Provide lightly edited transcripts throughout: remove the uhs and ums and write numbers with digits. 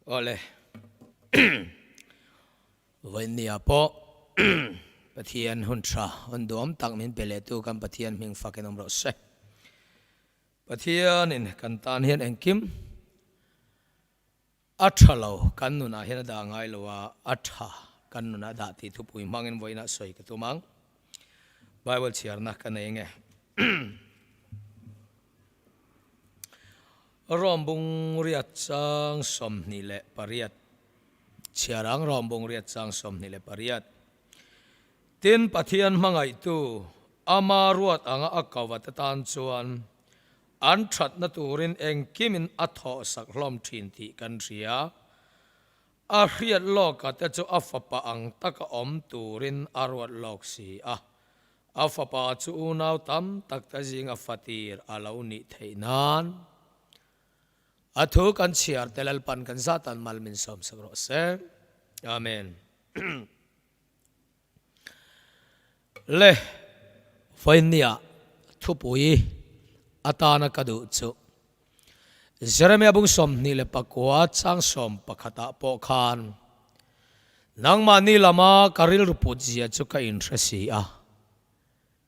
Awle. Vawiinnia pawh Pathian hun tha, hun duam tak min pe lehtu kan Pathian hming fakin awm rawh se. Pathianin kan tan hian engkim a tha lo kan nunah hian a dah ngai lo a, a tha kan nunah a dah tih thupui hmangin vawiinah sawi ka tum ang. Bible chhiarna ka nei nge. Rom bung riat chang 28 chhiar ang Rom bung riat chang 28. Tin, Pathian hmangaihtu ama ruat anga a kova te tan chuan an thatna turin engkimin a thawhsak hlawm thin tih kan hria. A hriat lawka te chu a fapa ang taka awm turin a ruat lawk si a. A fapa chu unau tam tak te zinga fatir a lo nih theih nan a thu kan chhiar te Lalpan kan zatan mal min sawmsak rawh se. Amen. Le vawinia thupui atana ka duh chu Jeremia bung 29 chang 11 ah pawh khan Nangmahni lama ka rilru put zia chu ka inhre si a,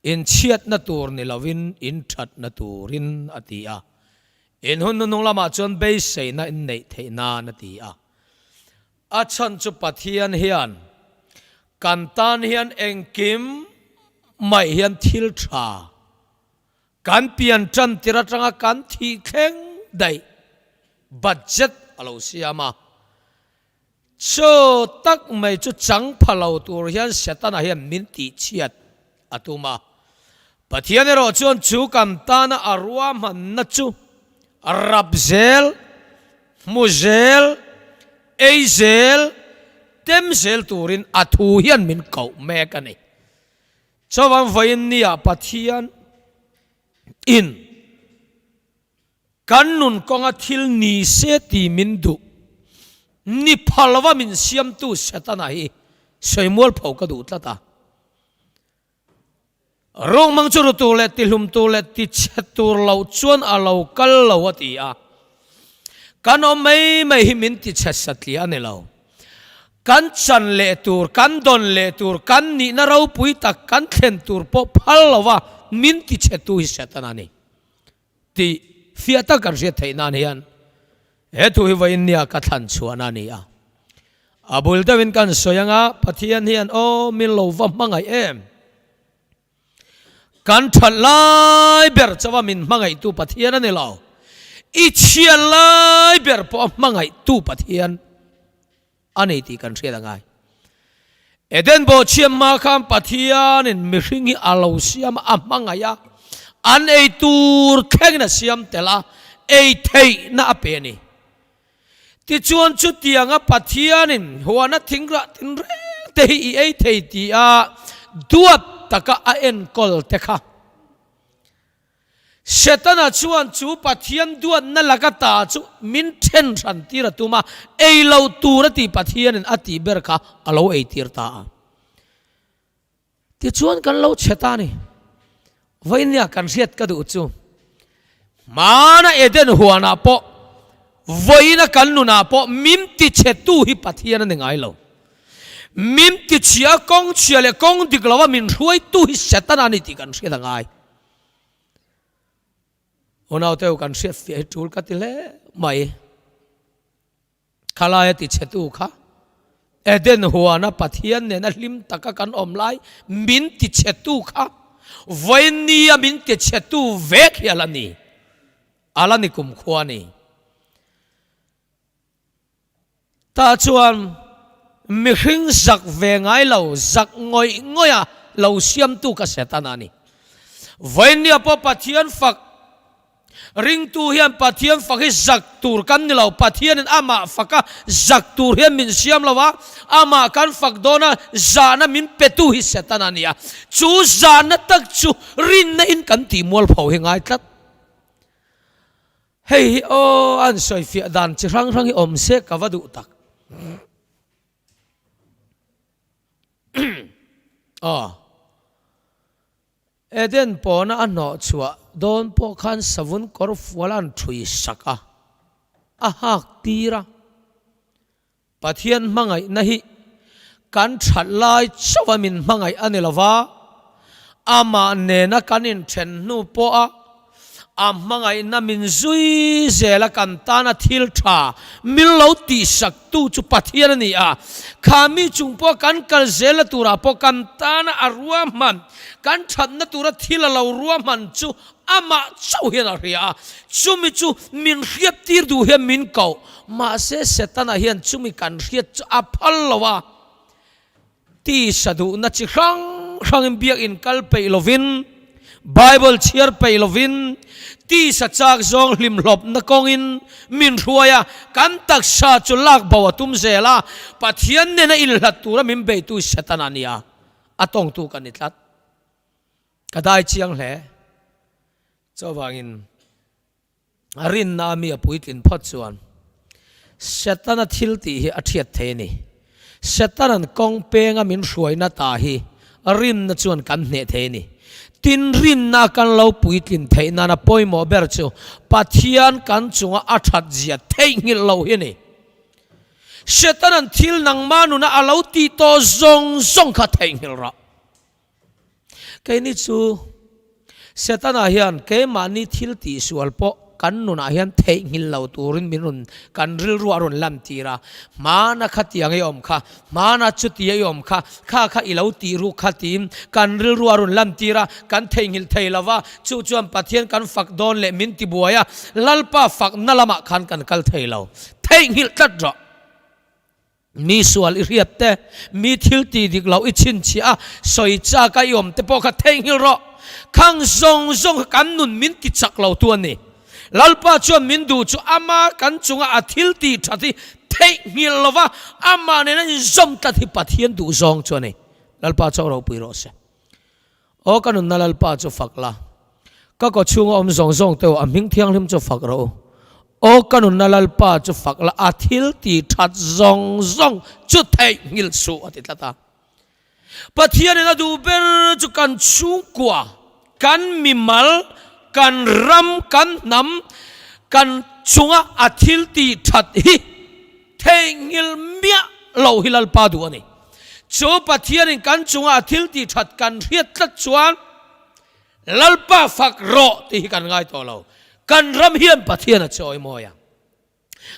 inchhiatna tur ni lovin inthatna turin a ti a, in hun hnuhnung lamah chuan beiseina in neih theih nan a ti a. A chhan chu Pathian hian kan tan hian engkim mai hian thil tha Kan pian tan tir atanga kan thih thleng daih budget a lo siam a, chaw tak mai chu chang pha lo tur hian Setana hian min tihchhiat a tum a. Pathian erawh chuan chu kan tana a ruahmanna chu rap zel, hmu zel, ei zel, tem zel turin a thu hian min koh mek a ni. Chuvang vawiin nia Pathian in kan nun kawnga thil ni se ti min duh ni pha lova min siamtu Setana hi sawi mualpho ka duh tlat a. Rungmang chu ru tur leh tihlum tur leh tichhe tur lo chuan a lo kal lo a ti a. Kan awm mai mai hi min tichhe satliah a ni lo. Kan chan leh tur, kan dawn leh tur, kan nihna ropui tak kan thlen tur pawh phal lova min tichhetu hi Setana a ni tih fiah tak kan hriat theih nan hian he thu hi vawiin nia ka thlan chhuahna a ni a. A bul deuhin kan sawi anga Pathian hian aw min lo va hmangaih em? Kan that lai ber chauha min hmangaihtu Pathian a ni lo. I chhiat lai ber pawh a hmangaihtu Pathian a ni tih kan hriat a ngai. Eden bawhchhiam hma khan Pathianin mihring hi a lo siam a, a hmangaih a, an ei tur thlengin a siam tel a, ei theihna a pe a ni. Tichuan chutianga Pathianin huana thingrah tinreng te hi i ei thei ti a duat taka a enkawl te kha. Setana chuan chu Pathian duatna laka ta chu min then hran tir a tum a, ei lo tur a tih Pathianin a tih ber kha a lo ei tir ta a. Tichuan kan lo chhe ta a ni. Vawinia kan hriat ka duh chu, hmana Eden huanah pawh, vawiina kan nunah pawh min tichhetu hi Pathian a ni ngai lo. Min tichhia kawng chhia leh kawng dik lova min hruaitu hi Setana a ni tih kan hriat a ngai. Unaute kan hriat fiah hi tul ka ti hle mai. Khalaia tichhetu kha Eden huana Pathian nena hlim taka kan awm lai min tichhetu kha vawinia min tichhetu vek hi a la ni. A la ni kumkhua a ni. Tah chuan mihring zak ve ngai lo, zak ngawih ngawih a lo siamtu kha Setana a ni. Vawinia pawh Pathian fak Ringtu hian Pathian fak hi zak tur kan ni lo. Pathianin amah faka zak tur hian min siam lo a, amah kan fak dawn a, zahna min petu hi Setana a ni a. Chu zahna tak chu rinna in kan tih mualpho hi ngai tlat. Hei hi aw an sawifiah dan chi hrang hrang hi awm se ka va duh tak. Aw. Eden pawna a hnawh chhuah dawn pawh khan savun kawr fual an ṭhui sak a, a hak tir a. Pathian hmangaihna hi kan that lai chauha min hmangaih a ni lo va, amah nena kan inthen hnu pawha a hmangaihna min zui zela kan tana thil tha min lo tihsaktu chu Pathian a ni a. Kha mi chung pawha kan kal zelna turah pawh kan tana a ruahman, kan thatna tura thil a lo ruahman chu Amah chauh hian a hria a, chumi chu min hriat tir duh hian min koh. Mahse Setana hian chumi kan hriat chu a phal lo a, tisa duhna chi hrang hrangin biakinn kal peih lovin, Bible chhiar peih lovin, tisa chak zawng hlimhlawpna kawngin min hruai a, kan taksa chu lak bo a tum zel a, Pathian nena inhlat tura min beitu Setana a ni a, a tawngtu kan ni tlat. Ka dai chiang hle. Chuvangin a rinna a mi a puitlin phawt chuan Setana thil tih hi a thiat thei a ni. Setana'n kawng penga min hruaina ta hi rinna chuan kan hneh thei a ni. Tin, rinna kan lo puitlin theih nana pawimawh ber chu Pathian kan chunga a that zia theihnghilh lo hi a ni. Setana'n thil nangmah nuna a lo tih tawh zawng zawng kha theihnghilh rawh. Keini chu Setana hian keimahni thil tihsual pawh kan nunah hian theihnghilh lo turin min rawn kan rilru a rawn lantir a, hmana khatiang i awm kha, hmana chutia i awm kha, kha kha i lo tih ruk kha tiin kan rilru a rawn lantir a, kan theihnghilh thei lo va, chu chuan Pathian kan fak dawn leh min tibuai a, Lalpa fakna lamah khan kan kal thei lo. Theihnghilh tlat rawh. Mi sual i hriat te, mi thil tih dik loh i chhinchhiah a, sawi chak a i awm te pawh kha theihnghilh rawh. Khang zawng zawng kha kan nun min ti chak lo tu a ni. Lalpa chuan min duh chu ama kan chunga a thil tih that hi theihnghilh lo va, amah nena inzawm tlat hi Pathian duh zawng chu a ni. Lalpa chu a ropui rawh se. Aw ka nunna Lalpa chu fak la, ka kaw chhunga awm zawng zawng te u a hming thianghlim chu fak rawh u. Aw ka nunna Lalpa chu fak la, a thil ti that zawng zawng chu theihnghilh suh a ti tlat a. Pathianin a duh ber chu kan chhungkua, kan mimal, kan ram, kan hnam, kan chunga a thil ti that hi Theihnghilh miah lo hi Lalpa duh a ni. Chu Pathianin kan chunga a thil tih that kan hriat tlat chuan Lalpa fak rawh tih hi kan ngai tawh lo. Kan ram hian Pathian a chawi mawi ang.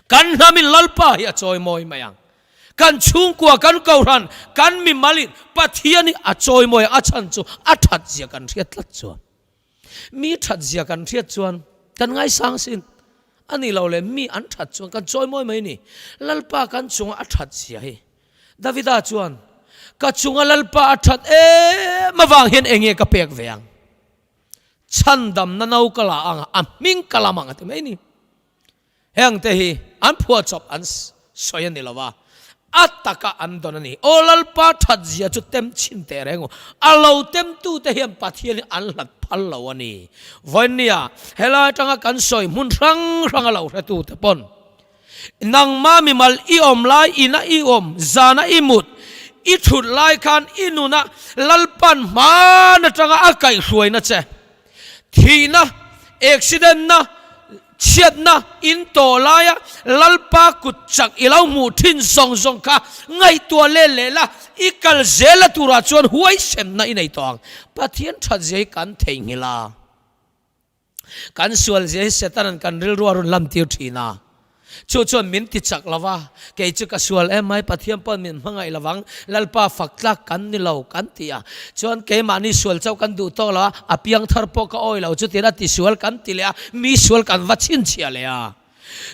Kan hnamin Lalpa hi a chawi mawi mai ang. Kan chhungkua, kan kohhran, kan mimalin Pathian hi a chawi mawi ang. A chhan chu a that zia kan hriat tlat chuan. Mi that zia kan hriat chuan kan ngaisang sin. A ni lo le mi an that chuan kan chawi mawi mai ni. Lalpa kan chunga a that zia hi. Davida chuan ka chunga Lalpa a that em avang hian enge ka pek ve ang. Chhandamna no ka la ang a, a hming ka lam ang a ti mai ni. Heng te hi an phuahchawp an sawi a ni lo a, a taka an dawn a ni. Aw Lalpa that zia chu tem chhin teh reng u, a lo temtu te hian Pathian hi an hlat phal lo a ni. Vawinia helai atanga kan sawi hmun hrang hrang a lo hretu te pawn nangma mimal i awm lai, ina i awm, zana i mut, i thut lai khan i nuna Lalpan hman atanga a kaihhruaina che Thihna, accident-na, chhiatna in tawh laia Lalpa kut chak i lo hmuh thin zawng zawng kha ngaihtuah leh leh la, i kal zel a turah chuan huaisenna i nei tawh ang. Pathian that zia hi kan theihnghilh a, kan sual zia hi Setanan kan rilru a rawn lamtir thin a. Chu chuan min ti chak lo va, kei chu ka sual em mai, Pathian pawn min hmangaih lo vang, Lalpa fak tlak kan ni lo kan ti a. Chuan keimahni sual chauh kan duh tawk lo a, a piangthar pawh ka awi lo, chutin a tisual kan ti leh a, mi sual kan va chhinchhiah leh a.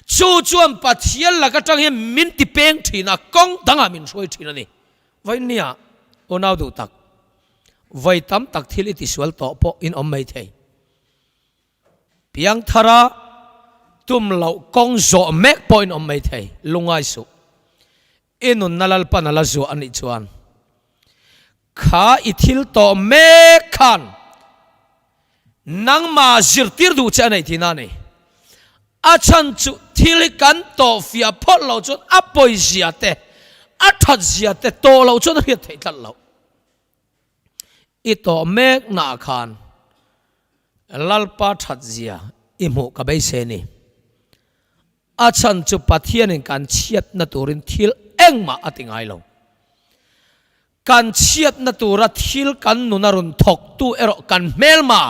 Chu chuan Pathian lak atang hian min ti peng thin a, kawng dangah min hruai thin a ni. Vawinia unau duh tak, vawi tam tak thil i tisual tawh pawh in awm mai thei. Piangthara tum loh kawng zawh mek pawhin awm mai thei, lungngai suh. I nunna Lalpan a la zuah a nih chuan kha i thil tawh mek khan nangmah zirtir duh che a nei tihna a ni. A chhan chu thil hi kan tawh fiah phawt loh chuan a pawizia te, a thatzia te tawh loh chuan a hriat theih tlat loh. I tawh mek naah khan Lalpa that zia i hmuh ka beisei a ni. A chhan chu Pathianin kan chhiatna turin thil engmah a ti ngai lo. Kan chhiatna tura thil kan nuna rawn thawktu erawh kan hmelma,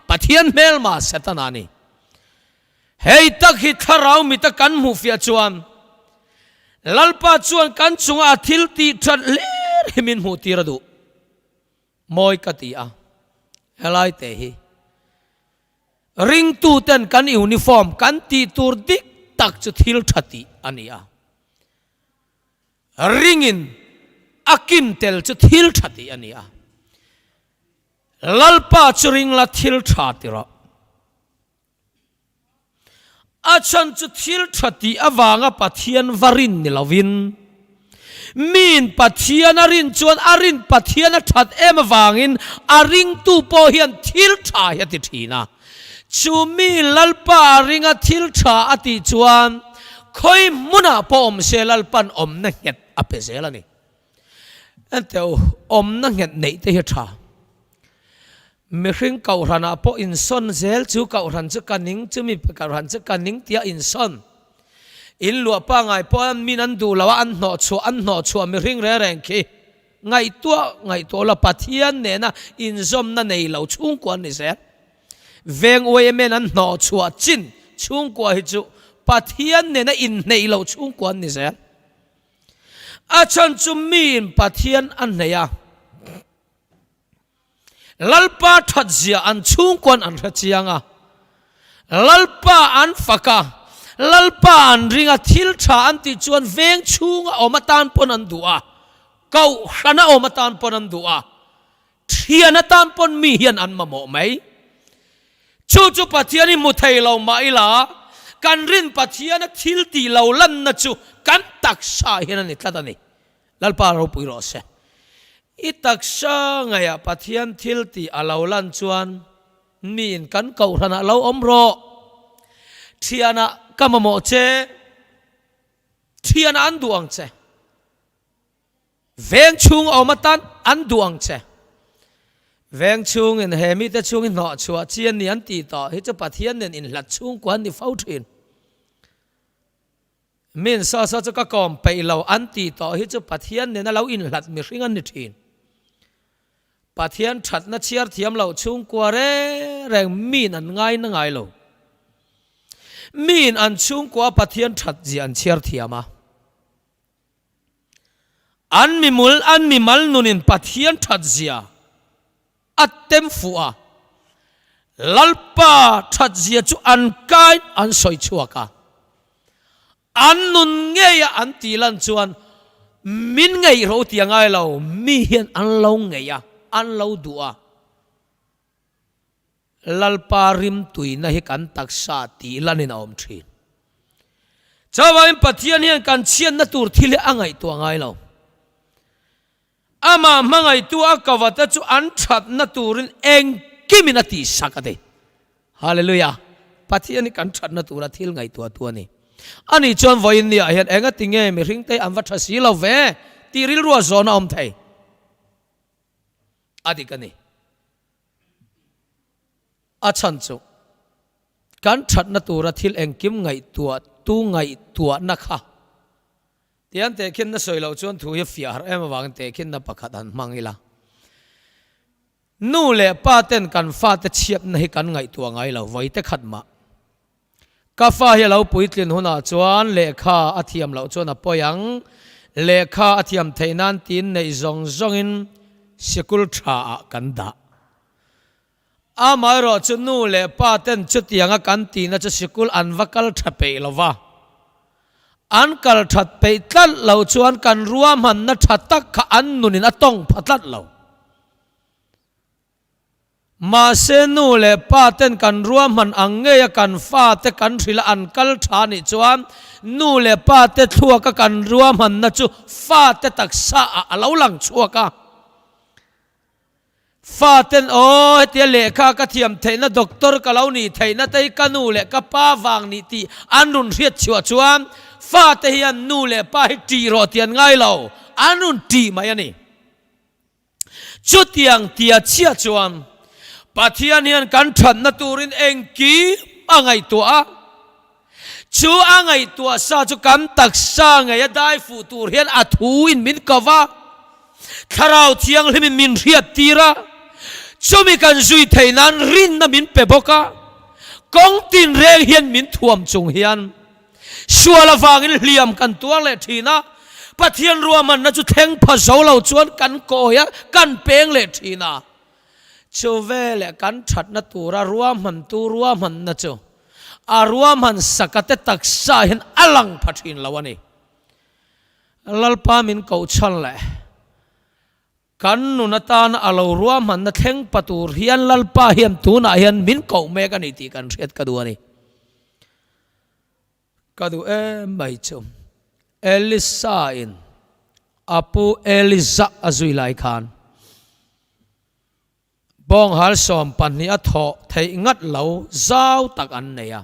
Pathian hmelma Setana a ni. Hei tak hi thlarau mita kan hmuh fiah chuan Lalpa chuan kan chunga a thil tih that hlir hi min hmuh tir a duh. Mawi ka ti a, helai te hi ringtuten kan uniform kan tih tur dik tak chu thil tha tih a ni a. Ringin a kim tel chu thil tha tih a ni a. Lalpa chu ring la thil tha ti rawh. A chhan chu thil tha tih avanga Pathian va rin ni lovin, miin Pathian a rin chuan a rin Pathian a that em avangin a ringtu pawh hian thil tha hi a ti thin a. Chu mi Lalpa a ringa thil tha a tih chuan khawi hmunah pawh awm se Lalpan awmna nghet a pe zel a ni. Enteh u, awmna nghet neih te hi a tha. Mihring kohhranah pawh insawn zel chu kohhran chu ka ning, chumi kohhran chu ka ning tia insawn. In luah pangai pawh an min an duh lo a, an hnawhchhuah an hnawhchhuah mihring reng reng khi ngaihtuah ngaihtuah la Pathian nena inzawmna nei lo chhungkua an ni zel. Veng uaemen an hnawhchhuah chin chhungkua hi chu Pathian nena inhneih lo chhungkua an ni zel. A chhan chu miin Pathian a hneih a. Lalpa thatzia an chhungkuan an hre chiang a, Lalpa an fak a, Lalpa an ring a, thil tha an tih chuan veng chhunga awm atan pawn an duh a, kohhrana awm atan pawn an duh a, thian atan pawn mi hian an mamawh mai. Chu chu Pathian hi hmu thei lo mah ila, kan rin Pathiana thil tih lo lanna chu kan taksa hian a ni tlat a ni. Lalpa ropui rawh se. I taksa ngaihah Pathian thil tih a lo lan chuan miin kan kohhranah lo awm rawh. Thianah ka mamawh che. Thianah an duh ang che. Veng chhung awm atan an duh ang che. Veng chhungin he mite chhung hi hnawh chhuah chi a ni an tih tawh hi chu Pathian nen inhlat chhungkua an ni fo thin. Min saw saw chu ka kawm peih lo an tih tawh hi chu Pathian nena lo inhlat mihring an ni thin. Pathian thatna chhiar thiam loh chhungkua reng reng min an ngai na ngai lo. Min an chhungkua Pathian that zia an chhiar thiam a. An mimul an mimal nunin Pathian that zia a tem fuh a, Lalpa thatzia chu an kain an sawi chhuak a, an nun ngeia an tih lan chuan min ngeih ro ti a ngai lo, mi hian an lo ngeih a, an lo duh a. Lalpa rimtuina hi kan taksa tih lanin a awm thin. Chuvangin Pathian hian kan chhiatna tur thil hi a ngaihtuah ngai lo. Amah hmangaihtu a kavate chu an thatna turin engkimin a tihsak a ti. Hallelujah! Pathian hi kan thatna tura thil ngaihtuahtu a ni. Ani chuan vawiin niah hian engati nge mihringte an va tha si lo ve tih rilrua zawn a awm thei. A dik a ni. A chhan chu kan thatna tura thil engkim ngaihtuahtu ngaihtuahna kha Tian tehkhinna sawi loh chuan thu hi fiah harh em avangin tehkhinna pakhat han hmang ila. Nu leh pa ten kan fate chhiatna hi kan ngaihtuah ngai lo, vawi te khat mah. Ka fa hi a lo puitlin hunah chuan lehkha a thiam loh chuan a pawi ang, lehkha a thiam theih nan tiin neih zawng zawngin sikul tha ah kan dah. Amaherawh chu nu leh pa ten chutianga kan tihna chu sikul an va kal tha peih lo va. An kal that peih tlat lo chuan kan ruahmanna tha tak kha an nunin a tawng pha tlat lo. Mahse nu leh pa ten kan ruahman ang ngeia kan fate kan hrilh a an kal tha nih chuan nu leh pa te thluaka kan ruahmanna chu fate taksa ah a lo lang chhuak a. Faten aw hetia lehkha ka thiam theihna doctor ka lo nih theihna te hi ka nu leh ka pa vang nih tih an rawn hriat chhuah chuan fate hian nu leh pa hi ṭih rawh tih an ngai lo, an rawn ṭih mai a ni. Chutiang tia chhiah chuan Pathian hian kan ṭhatna turin engkim a ngaihtuah a. Chu a ngaihtuah sa chu kan taksa ngei a dai fuh tur hian a thu in min ko va, Thlarau Thianghlim in min hriat tir a, chumi kan zui theih nan rinna min pe bawk a, kawng tinreng hian min thuam chung hian sual avangin hliam kan tuar leh thin a, Pathian ruahmanna chu thleng pha zo lo chuan kan kawi a, kan peng leh thin a. Chu veleh kan thatna tura ruahmantu ruahmanna chu a ruahman saka te taksa hian a lang pha thin lo a ni. Lalpa min kohchhan leh kan nun atana a lo ruahmanna thleng pa tur hian Lalpa hian tunah hian min koh mek a ni tih kan hriat ka duh a ni. Ka duh em mai chu. Elisa in a pu Eliza a zui lai khan bawnghal 12 a thawh theih ngat lo zau tak an nei a.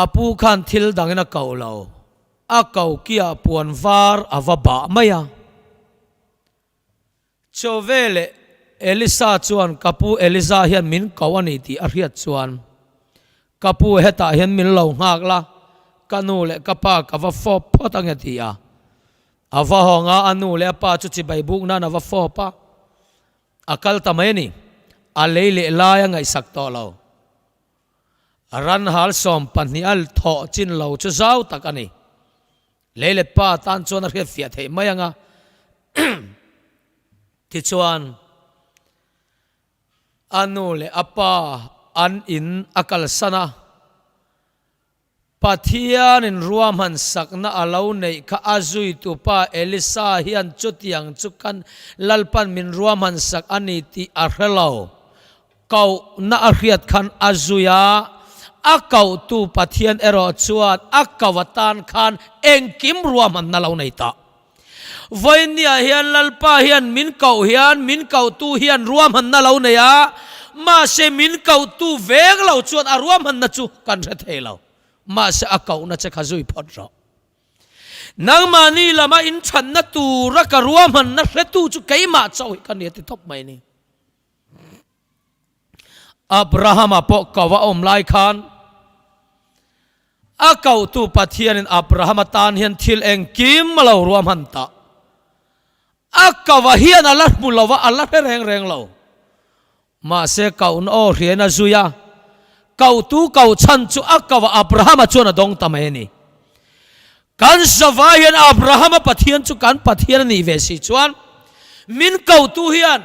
A pu khan thil dangin a koh lo, a ko kiah puan var a va bah mai a. Chaw veleh Elisa chuan ka pu Eliza hian min ko a ni tih a hriat chuan, Ka pu hetah hian min lo nghak la, ka nu leh ka pa ka va fawp phawt ang e ti a. A va hawng a, a nu leh a pa chu chibai buk nan a va fawp a. A kal ta mai a ni. A lei leh lai a ngaihsak tawh lo. Ran hal 12 a thawh chin lo chu zau tak a ni. Lei leh pa tan chuan a hriat fiah theih mai ang a. Tichuan, a nu leh a pa an in a kalsan a, Pathianin ruahman sakna a lo neih kha a zuitu pa Elisa hian chutiang chu kan Lalpan min ruahman sak a ni tih a hre lo. Kohna a hriat khan a zui a, a kohtu Pathian erawh chuan a ko atan khan engkim ruahmanna lo nei ta. Vawinia hian Lalpa hian min koh hian min kohtu hian ruahmanna lo nei a, mahse min kohtu veng lo chuan a ruahmanna chu kan hre thei lo. Mahse a kohna che kha zui phawt rawh. Nangmahni lama inchhanna tura ka ruahmanna hretu chu keimah chauh hi ka ni a ti tawp mai ni. Abrahama pawh ko a awm lai khan a kotu Pathianin Abrahama tan hian thil engkim a lo ruahman ta. A ko a hian a la hmu lo a, a la hre reng reng lo. Mahse kohna aw hriain a zui a, kotu koh chhan chu a ko a Abrahama chuan a dawng ta mai a ni. Kan zavai hian Abrahama Pathian chu kan Pathian a nih ve si chuan min kotu hian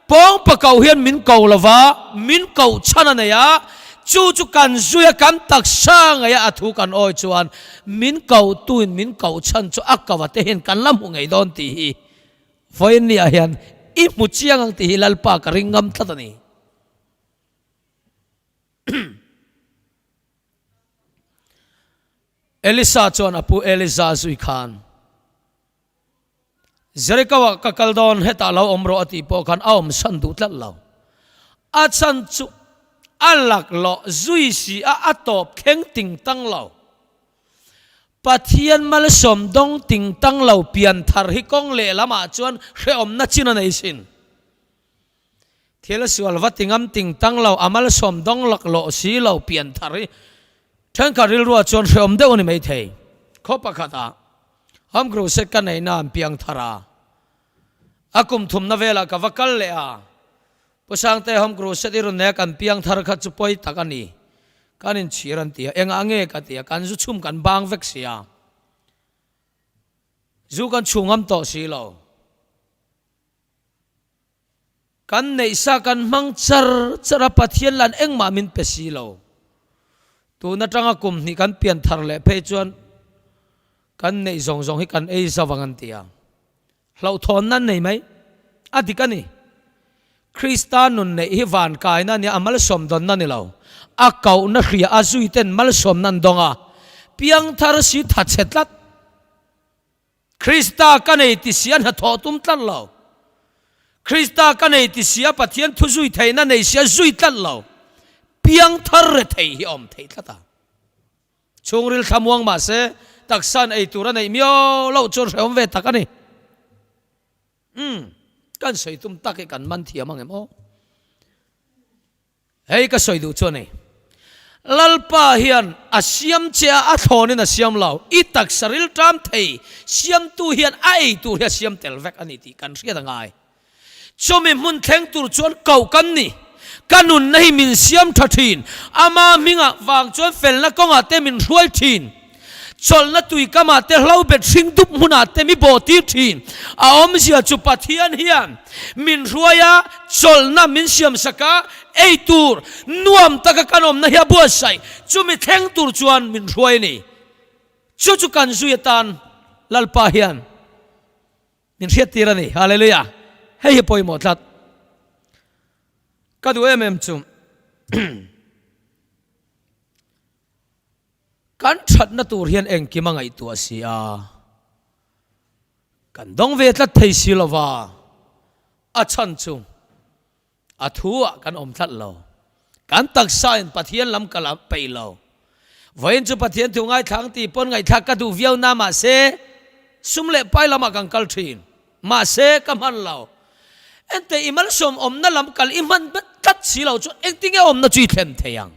pawngpa koh hian min ko lova, min koh chhan a nei a, chu chu kan zui a, kan taksa ngei a, a thu kan awi chuan min kotuin min koh chhan chu a ko a te hian kan la hmu ngei dawn tih hi vawiinniah hian i hmu chiang ang tih hi Lalpa ka ring ngam tlat a ni. Elisa chuan a pu Eliza zui khan, Jeriko-ah ka kal dawn, hetah lo awm rawh a tih pawh khan a awmsan duh tlat lo. A chhan chu a laklawh zui si a, a tawp thleng ting tang lo. Pathian malsawm dawng ting tang lo pian thar hi kawng lehlamah chuan hrehawmna chin a nei sin. Thil sual va ti ngam ting tang lo, a malsawm dawng laklawh si lo pian thar hi thenkhat rilruah chuan hrehawm deuh a ni maithei. Khaw pakhatah Home Crusade ka neihna an piang thar a, a kum thumna velah ka va kal leh a, Pu Sangte Home Crusade i rawn nei a kan piang thar kha chu pawi tak a ni, kan inchhir an ti a, engah nge ka ti a, kan zu chhum kan bang vek si a, zu kan chhu ngam tawh si lo. Kan neihsa kan hmang char char a, Pathian lan engmah min pe si lo. Tun atanga kum hnih kan pian thar leh phei chuan kan neih zawng zawng hi kan ei zo ang an ti a. Hlauhthawnna an nei mai. A dik a ni. Krista nun neih hi van kaina a nia, a malsawm dawnna a ni lo. A kohna hria a zuiten malsawmna an dawng a. Piangthar si thatchhe tlat. Krista ka nei ti sia hnathawh tum tlat lo. Krista ka nei ti sia Pathian thu zui theihna nei sia zui tlat lo. Piangthar re thei hi a awm thei tlat a. Chhungril thlamuang mah se taksa an ei tur a neih miau loh chuan hrehawm ve tak a ni. Umm, kan sawi tum tak hi kan man thiam ang em aw? Hei ka sawi duh chu a ni. Lalpa hian a siam che a, a thlawnin a siam lo. I taksa rilṭam thei siamtu hian a ei tur hi a siam tel vek a ni tih kan hriat a ngai. Chumi hmun thleng tur chuan koh kan ni. Ka nunna hi min siam tha thin. Ama hmingah vang chuan felna kawngah te min hruai thin. Chawlhna tuikamah te hlobet hring dup hmunah te mi bawhtir thin. A awmzia chu Pathian hian min hruai a, chawlhna min siamsak a, ei tur nuam taka kan awmna hi a buatsaih. Chumi thleng tur chuan min hruai a ni. Chu chu kan zui atan Lalpa hian min hriattir a ni. Hallelujah! Hei hi pawimawh tlat. Ka duh em em chu. Kan thatna tur hian engkim a ngaihtuah si a, kan dawng ve tlat thei si lo va, a chhan chu a thu ah kan awm tlat lo. Kan taksa in Pathian lam kal a peih lo. Vawiin chu Pathian thu ngaithlang tih pawn ngaihthlak ka duh viau na mahse sum leh pai lamah kan kal thin. Mahse ka hman lo. Ente i malsawm awmna lam kal i hman tlat si lo chuan engtinge awmna chu i thlen thei ang?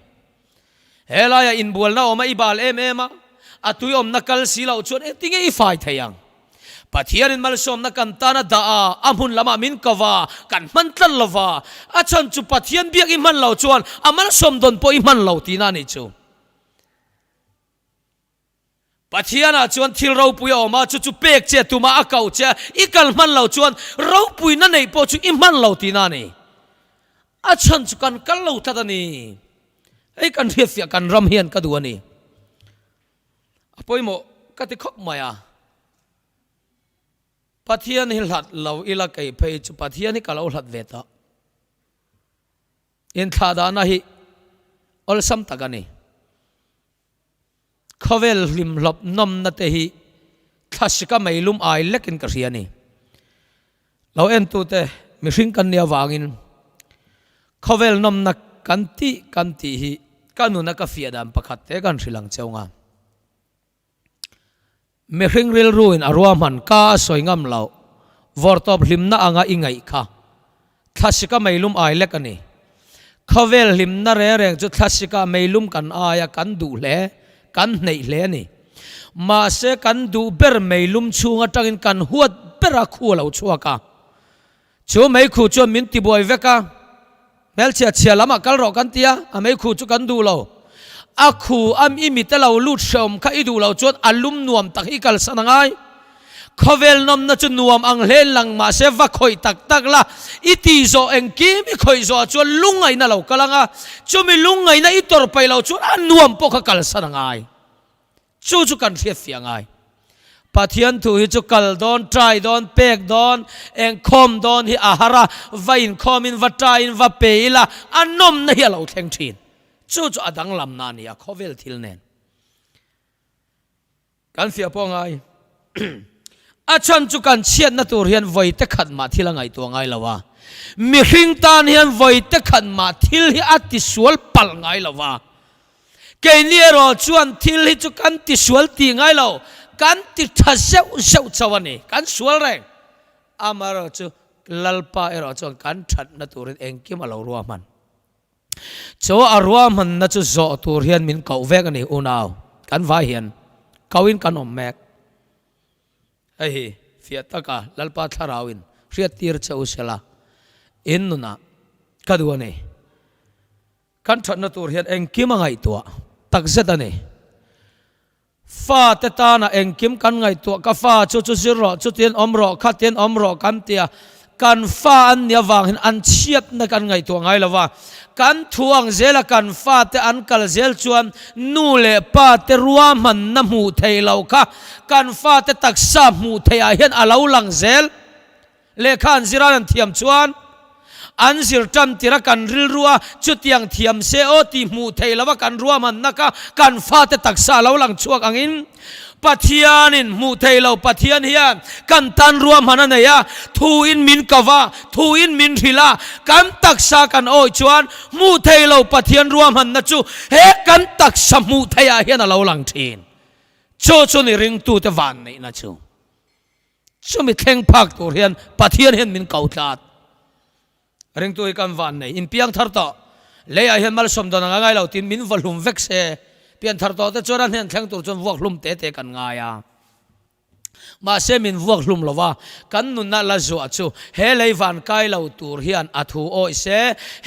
Helaia inbualna awm a i bal em em a, a tui awmna kal si loh chuan engtinge i fai thei ang? Pathianin malsawmna kan tan a dah a, a hmun lamah min ko va, kan hman tlat lo va, a chhan chu Pathian biak i hman lo chuan a malsawm dawn pawh i hman lo tihna a nih chu. Pathianah chuan thil ropui a awm a, chu chu pek che tuma a koh che a, i kal hman lo chuan ropuina neih pawh chu i hman lo tihna a ni. A chhan chu kan kal lo tlat a ni. Hei kan hriatfiah kan ram hian ka duh a ni. A pawimawh ka ti khawp mai a. Pathian hi hlat lo ila kei phei chu Pathian hi ka lo hlat ve ta. Inthlahdahna hi awlsam tak a ni. Khawvel hlimhlawp nawmna te hi thlasika meilum ai lekin ka hria a ni. Lo entute mihring kan nih avangin khawvel nawmna kan tih kan tih hi ka nuna ka fiah dan pakhat te kan hrilh ang cheu nga. Mihring rilruin a ruahman ka a sawi ngam loh, vawrtawp hlimna anga i ngaih kha. Thlasika meilum ai lek a ni. Khawvel hlimna reng reng chu thlasika meilum kan aia kan duh hle, kan hneih hle a ni. Mahse kan duh ber meilum chhung atangin kan huat ber a khu a lo chhuak a. Chu meikhu chuan min tibuai vek a, Hmelchhia chhia lamah kal rawh kan ti a, a meikhu chu kan duh lo. A khu am i mite lo lut hrehawm kha i duh lo chuan a lum nuam tak hi kalsan a ngai. Khawvel nawmna chu nuam ang hlen lang mahse va khawih tak tak la, i tih zawh engkim i khawih zawhah chuan lungngaihna lo kal ang a, chumi lungngaihna i tawrh paih lo chuan a nuam pawh kha kalsan a ngai. Chu chu kan hriat fiah ngai. Pathian thu hi chu kal dawn, try dawn, pek dawn, engkhawm dawn hi a har a, va inkhawmin va try in va pe ila a nawmna hi a lo thleng thin. Chu chu a danglamna a ni a khawvel thil nen. Kan fiah pawh ngai. A chhan chu kan chhiatna tur hian vawi te khat mah thil a ngaihtuah ngai lo a. Mihring tan hian vawi te khat mah thil hi a tisual palh ngai lo a. Keini erawh chuan thil hi chu kan tisual tih ngai lo, kan ti tha zeuh zeuh chauh a ni, kan sual reng. Amaherawh chu Lalpa erawh chuan kan thatna turin engkim a lo ruahman. Chu a ruahmanna chu zawh tur hian min koh vek a ni unau, kan vai hian kohin kan awm mek. Hei hi fiah taka Lalpa Thlarauin hriattir che u sela, in nunah ka duh a ni. Kan thatna tur hian engkim a ngaihtuah takzet a ni. Fate tana engkim kan ngaihtuah, ka fa chu chu zir rawh, chutin awm rawh, khatin awm rawh kan ti a, kan fa an nih avang hian an chhiatna kan ngaihtuah ngai lo va. Kan thu ang zela kan fate an kal zel chuan nu leh pa te ruahmanna hmuh theih loh kha kan fate taksa hmuh theih ah hian a lo lang zel. Lehkha an zir a an thiam chuan an zir tan tir a kan rilru a, chutiang thiam se aw tih hmuh theih lova kan ruahmanna kha kan fate taksa a lo lang chhuak angin Pathianin hmuh theih lo Pathian hian kan tan ruahman a nei a, thuin min ko va, thuin min hrilh a, kan taksa kan awih chuan hmuh theih lo Pathian ruahmanna chu he kan taksa hmuh theih ah hian a lo lang thin. Chu chu ni ringtute vanneihna chu. Chumi thleng phak tur hian Pathian hian min ko tlat. Ringtu hi kan van nei, inpiang thar tawh. Leiah hian malsawm dawn ang a ngai lo tiin min vaw hlum vek se. Pianthar tawh te chuan a hnen thleng tur chuan vuak hlum te te kan ngai a. Mahse min vuak hlum lo va, kan nunna la zuah chu he lei van kai lo tur hian a thu awih se.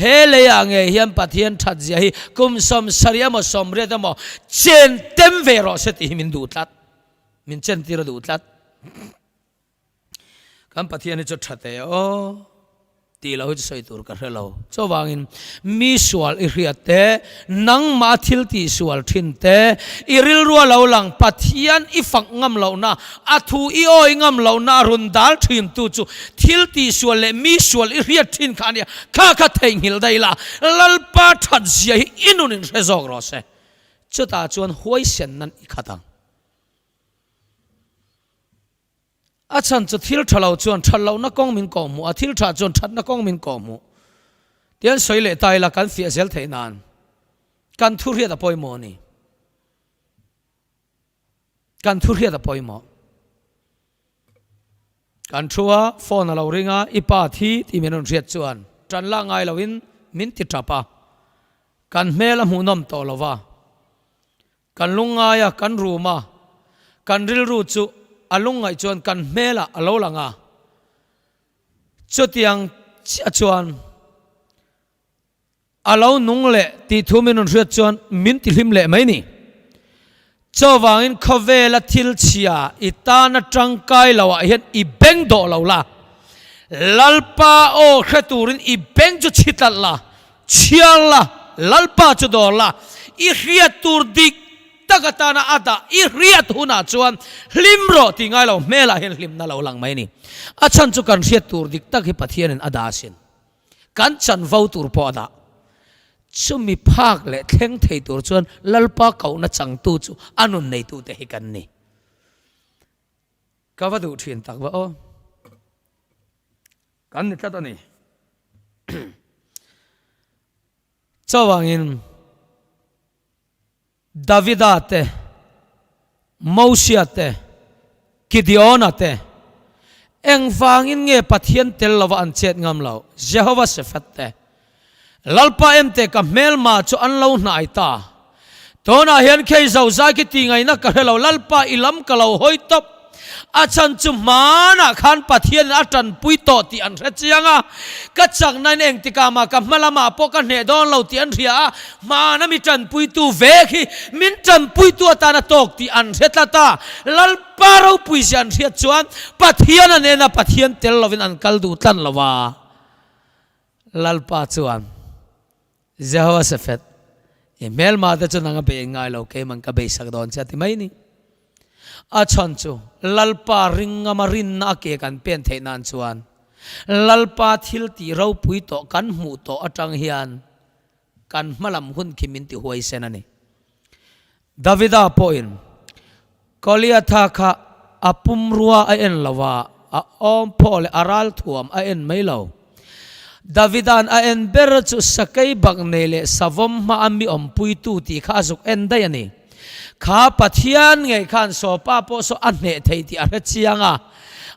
He leiah ngei hian Pathian that zia hi kum 70 emaw 80 emaw chen tem ve rawh se tih hi min duh tlat. Min chen tir a duh tlat. Kan Pathian hi chu tha teh aw tih lo hi chu sawi tur ka hre lo. Chuvangin mi sual i hriat te, nangmah thil tih sual thin te, i rilrua lo lang Pathian i fak ngam lohna, a thu i awi ngam lohna a rawn dal thin tu chu thil tih sual leh mi sual i hriat thin kha a nia. Kha kha theihnghilh daih la, Lalpa that zia hi i nun in hre zawk rawh se. Chutah chuan huaisen nan i khat ang. A chhan chu thil tha lo chuan that lohna kawng min kawh hmuh a, thil tha chuan thatna kawng min kawh hmuh. Tian sawi leh ta ila kan fiah zel theih nan kan thu hriat a pawimawh a ni. Kan thu hriat a pawimawh. Kan thu a, phone a lo ring a, i pa thi tih min rawn hriat chuan tan la ngai loin min ti tap a, kan hmel a hmuhnawm tawh lo va. Kan lungngai a, kan rum a, kan rilru chu a lungngaih chuan kan hmelah a lo lang a. Chutiang chiah chuan a lo nung leh tih thu min rawn hriat chuan min tihlim leh mai ni. Chuvangin khawvela thil chhia i tana tangkai loah hian i beng dawh lo la, Lalpa aw hre turin i beng chu chhi tlat la, Chhiar la, Lalpa chu dawr la, i hriat tur dik tak atana a dah i hriat hunah chuan hlim rawh tih ngai lo hmelah hian hlimna lo lang mai a ni. A chhan chu kan hriat tur dik tak hi Pathianin a dah asin. Kan chanvo tur pawh a dah. Chumi phak leh thleng thei tur chuan Lalpa kohna changtu chu a nun neitute hi kan ni. Ka va duh thin tak va aw. Kan ni tlat a ni. Chuvangin Davida te, Mosia te, Gideona te, engvangin nge Pathian tel lova an chet ngam lo? Jehova Sefat te, Lalpa em te ka hmelma chu an lo hnai ta. Tunah hian khei zo zai khi ti ngaihna ka hre lo, Lalpa i lam ka lo hawi tawp. A chhan chu hmanah khan Pathianin a tanpui tawh tih an hre chiang a, ka chaknain engtikah mah ka hma lamah pawh ka hneh dawn lo tih an hria a, hmana mi tanpuitu ve khi min tanpuitu atana tawk tih an hre tlat a, Lalpa ropui zia an hriat chuan Pathian a nena Pathian tel lovin an kal duh tlan lo a. Lalpa chuan, Jehoshaphat, i hmelmate chu nang a bei ngai lo, keimah ka beisak dawn che a ti mai ni. A chhan chu Lalpa ringngama rinna a ke kan pen theih nan chuan Lalpa thil tih ropui tawh kan hmuh tawh atang hian kan hmalam hun khi min ti huaisen a ni. Davida pawhin Goliatha kha a pumrua a en lo a, a awmphaw leh a ralthuam a en mai lo. Davida'n a en ber chu sakei bak nei leh savawm hma a mi awmpuitu tih kha a zuk en daih a ni. Kha Pathian ngei khan Sawpa pawh saw a hneh thei tih a hre chiang a,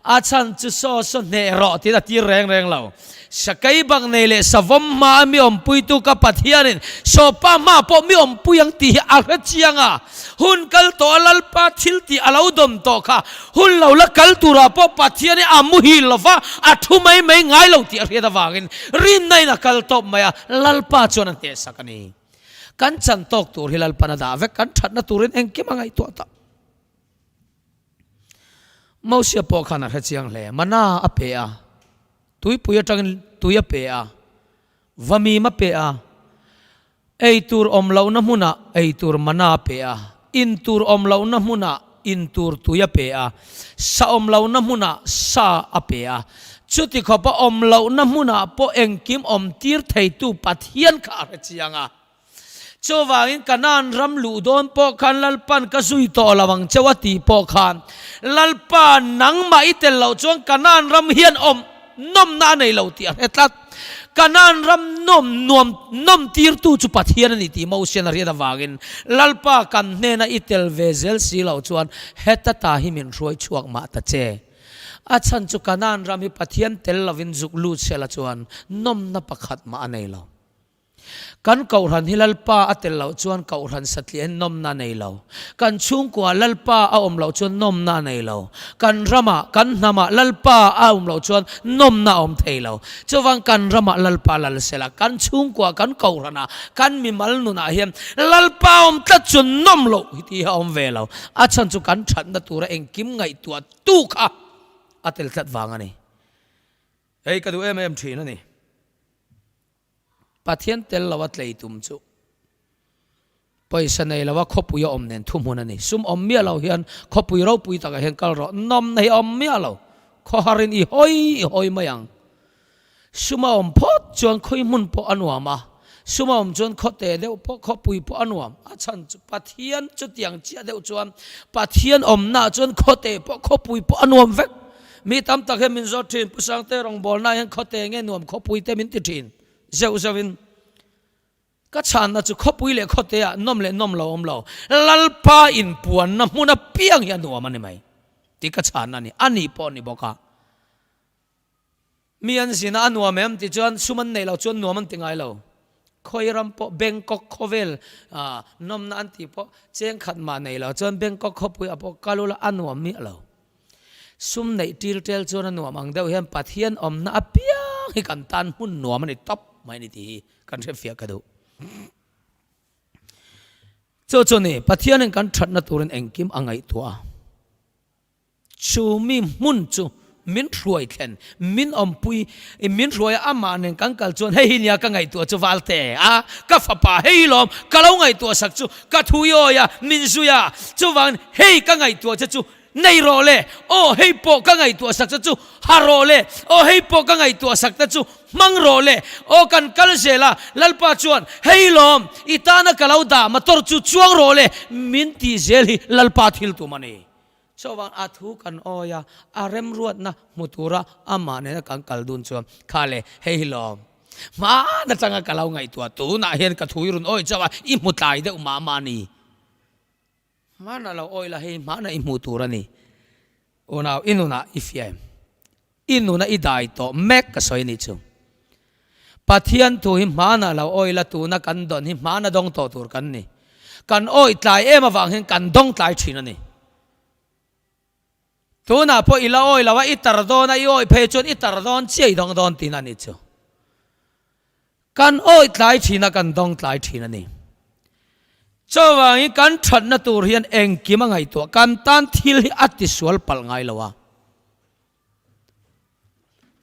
a chhan chu saw saw hneh rawh tiin a tir reng reng lo. Sakei bak nei leh savawm hma a mi awmpuitu ka Pathianin Sawpa hma pawh mi awmpui ang tih hi a hre chiang a. Hun kal tawh a Lalpa thil tih a lo dawm tawh kha hun lo la kal turah pawh Pathian hi a muhil lo va, a thu mai mai ngai lo tih a hriat avangin rinna in a kal tawp mai a, Lalpa chuan a hnehsak a ni. Kan chan tawk tur hi Lalpan a dah vek, kan thatna turin engkim a ngaihtuah ta. Mosia pawh khan a hre chiang hle, mana a pe a, tuipui atangin tui a pe a, vamim a pe a, ei tur awm lohna hmunah ei tur mana a pe a, in tur awm lohna hmunah in tur tui a pe a, sa awm lohna hmunah sa a pe a. Chuti khawpa awm lohna hmunah pawh engkim awm tir theitu Pathian kha a hre chiang a. Chuvangin Kanaan ram luh dawn pawh khan Lalpan ka zui tawh lo ang cheu a tih pawh khan Lalpa nangmah i tel loh chuan Kanaan ram hian awm nawmna a nei lo tih a hre tlat. Kanaan ram nawm nuam nawm tirtu chu Pathian a ni tih Mosian a hriat avangin Lalpa kan hnena i tel ve zel si loh chuan heta ta hi min hruai chhuak mah ta che. A chhan chu Kanaan ram hi Pathian tel lovin zuk lut sela chuan nawmna pakhat mah a nei lo. Kan Kohhran hi Lalpa a tel loh chuan Kohhran satliah hian nawmna a nei lo. Kan chhungkua Lalpa a awm loh chuan nawmna a nei lo. Kan ramah, kan hnamah Lalpa a awm loh chuan nawmna a awm thei lo. Chuvang kan ramah Lalpa lal sela, kan chhungkua, kan Kohhranah, kan mimal nunah hian Lalpa a awm tlat chuan nawm loh hi tih hi a awm ve lo. A chhan chu kan thatna tura engkim ngaihtuah tu kha a tel tlat vang a ni. Hei ka duh em em thin a ni. Pathian tel lo a tlei tum chu pawisa nei lo a khawpui a awm nen thuhmun a ni. Sum awm miah lo hian khawpui ropui takah hian kal rawh. Nawmna hi a awm miah lo. Khawharin i hawi i hawi mai ang. Sum a awm phawt chuan khawi hmun pawh a nuam a, sum a awm chuan khawte deuh pawh khawpui pawh a nuam. A chhan chu Pathian chutiang chiah deuh chuan Pathian awmnaah chuan khawte pawh khawpui pawh a nuam vek. Mi tam tak hian min zawt thin, Pu Sangte rawngbawlna hian khawte nge nuam khawpui te min ti thin zeuh zeuh in. Ka chhanna chu khawpui leh khawte ah nawm leh nawm lo awm lo, Lalpa inpuanna hmun apiang hi a nuam a ni mai tih ka chhanna a ni. A nih pawh a ni bawk a. Mi an zin a, a nuam em tih chuan sum an neih loh chuan nuam an ti ngai lo. Khawi ram pawh Bangkok khawvel nawmna an tih pawh cheng khat mah neih loh chuan Bangkok khawpui ah pawh kal ula a nuam miah lo. Sum neih til tel chuan a nuam ang deuh hian Pathian awmna apiang hi kan tan hmun nuam a ni tawp mai a ni tih hi kan hrefiah ka duh. Chu chu ni, Pathianin kan thatna turin engkim a ngaihtuah a. Chu mi hmun chu min hruai thlen, min awmpui, min hruai a, amah nen kan kal chuan hei hi nia ka ngaihtuah chu Valte a, ka fapa hei lawm ka lo ngaihtuah sak chu ka thui awi a, min zui a, chuvangin hei ka ngaihtuah che chu nei rawh le, aw hei pawh ka ngaihtuah sak che chu ha rawh le, aw hei pawh ka ngaihtuah sak te chu hmang rawh le, aw kan kal zel a, Lalpa chuan hei lawm i tana ka lo dah motor chu chuang rawh le min tih zel hi Lalpa thil tum a ni. Chuvang a thu kan awi a, a remruatna hmu tura amah nena kan kal dun chuan, Kha le, hei hi lawm. Hmaan atanga ka lo ngaihtuah, tunah hian ka thu i rawn awi chauh a, i hmu tlai deuh mah mah a ni. Hmaan a lo awi la, hei hmaana i hmuh tur a ni. Unau, i nunah i fiah em? I nuna i dai tawh mek ka sawi nih chu. Pathian thu hi hmanah lo awi la tuna kan dawn hi hmana dawng tawh tur kan ni. Kan awi tlai em avang hian kan dawng tlai thin a ni. Tunah pawh i la awi lo a, i tar dawn a, i awi phei chuan i tar dawn chiah i dawng dawn tihna a nih chu. Kan awi tlai thin a, kan dawng tlai thin a ni. Chuvangin kan thatna tur hian engkim a ngaihtuah, kan tan thil hi a tisual palh ngai lo a.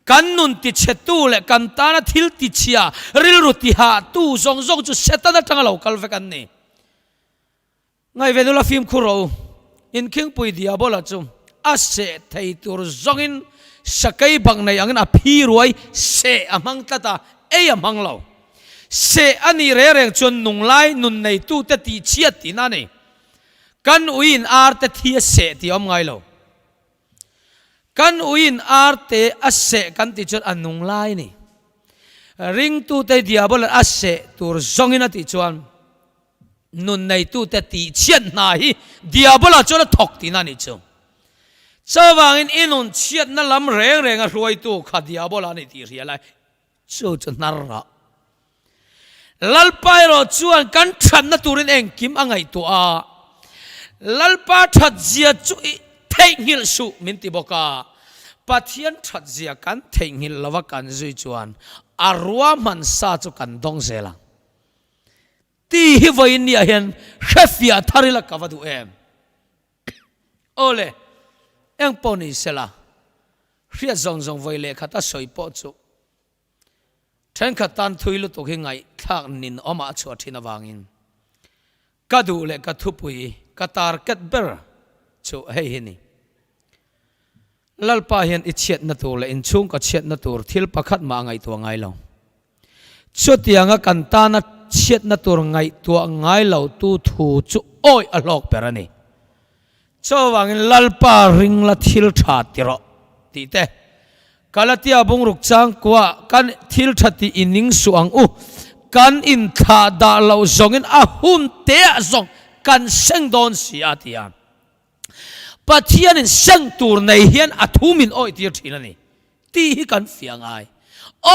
Kan nun tichhetu leh kan tana thil tichhia, rilru tihahtu zawng zawng chu Satan atanga lo kal vek an ni. Ngaihven ula fimkhur rawh u. Inkhingpui Diabola chu a seh thei tur zawngin sakei bak nei angin a phi ruai seh a hmang tlat a, ei a hmang lo. Seh a nih reng reng chuan nunglai nun neitute tihchhiat tihna a ni. Kan uiin arte thi a seh tih a awm ngai lo. Kan uiin arte a seh kan tih chuan a nung lai a ni. Ringtute Diabolan a seh tur zawngin a tih chuan nun neitute tihchhiat hna hi Diabola chuan a thawk tihna a nih chu. Chuvangin i nun chhiatna lam reng reng a hruaitu kha Diabola a ni tih hria lai Chu chu hnar rah. Lalpa erawh chuan kan thatna turin engkim a ngaihtuah a, Lalpa thatzia chu i theihnghilh suh min ti bawk a. Pathian thatzia kan theihnghilh lova kan zui chuan a ruahman sa chu kan dawng zel ang. Ti hi vawiin niah hian hrefiah thar ila ka va duh em? Awle, eng pawh ni sela, hriat zawng zawng vawi leh khat a sawi pawh chu thenkhat tan thui lutuk hi ngaihthlak nin awmah a chhuah thin avangin ka duh leh ka thupui ka target ber chu hei hi ni. Lalpa hian i chhiatna tur leh inchhung ka chhiatna tur thil pakhat mah a ngaihtuah ngai lo. Chutianga kan tana chhiatna tur ngaihtuah ngai lo tu thu chu awih a hlawk ber a ni. Chuvangin Lalpa ring la thil tha ti rawh tih te, Galatia bungruk changkua kan thil tha tih i ning suh ang u, kan inthlah dah loh zawngin a hun teah zawng kan seng dawn si a ti a. Pathianin seng tur nei hian a thu min awih tir thin a ni tih hi kan fiah ngai.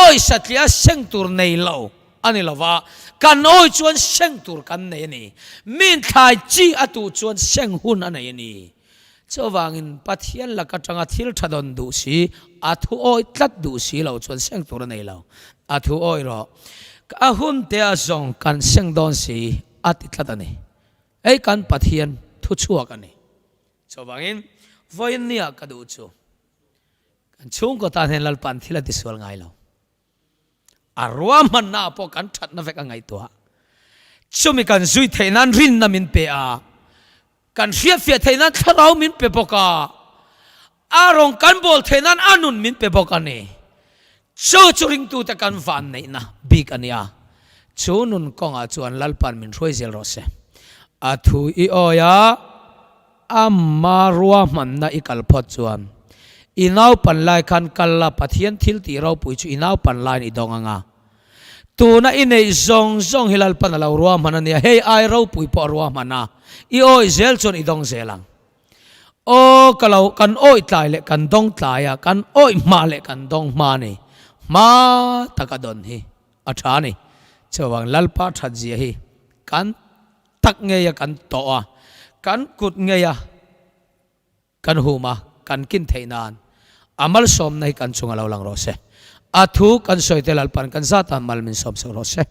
Awih satliah seng tur nei lo. A ni lova, kan awi chuan seng tur kan nei a ni. Min thlai chi a tuh chuan seng hun a nei a ni. Chuvangin Pathian lak atanga thil tha dawn duh si, a thu awi tlat duh si lo chuan seng tur a nei lo. A thu awi rawh. A hun te a zawng kan seng dawn si a ti tlat a ni. Hei kan Pathian thu chhuak a ni. Chuvangin vawiin nia ka duh chu kan chhungkaw tan hian Lalpa'n thil a tisual ngai lo. A ruahmanna ah pawh kan thatna vek a ngaihtuah. Chumi kan zui theih nan rinna min pe a, kan hriatfiah theih nan thlarau min pe bawk a, a rawng kan bawl theih nan a nun min pe bawk a ni. Chu chu ringtute kan vanneihna bik a ni a, chu nun kawngah chuan Lalpa'n min hruai zel rawh se. A thu i awi a. Amma ruahmanna i kal phawt chuan i naupan lai khan kal la, Pathian thil tih ropui chu i naupan laiin i dawng ang a. Tuna i neih zawng zawng hi Lalpan a lo ruahman a nia, hei ai ropui pawh a ruahman a, i awih zel chuan i dawng zel ang. Aw ka lo, kan awih tlai leh kan dawng tlai a, kan awih hma leh kan dawng hma a ni. Hma taka dawn hi a tha a ni. Chuvang Lalpa thatzia hi kan. Tak ngeia kan tawh a, kan kut ngeia kan hum a, kan kin theih nan a malsawmna hi kan chunga lo lang rawh se. A thu kan sawi te Lalpan kan zat ah mal min sawm sak rawh se.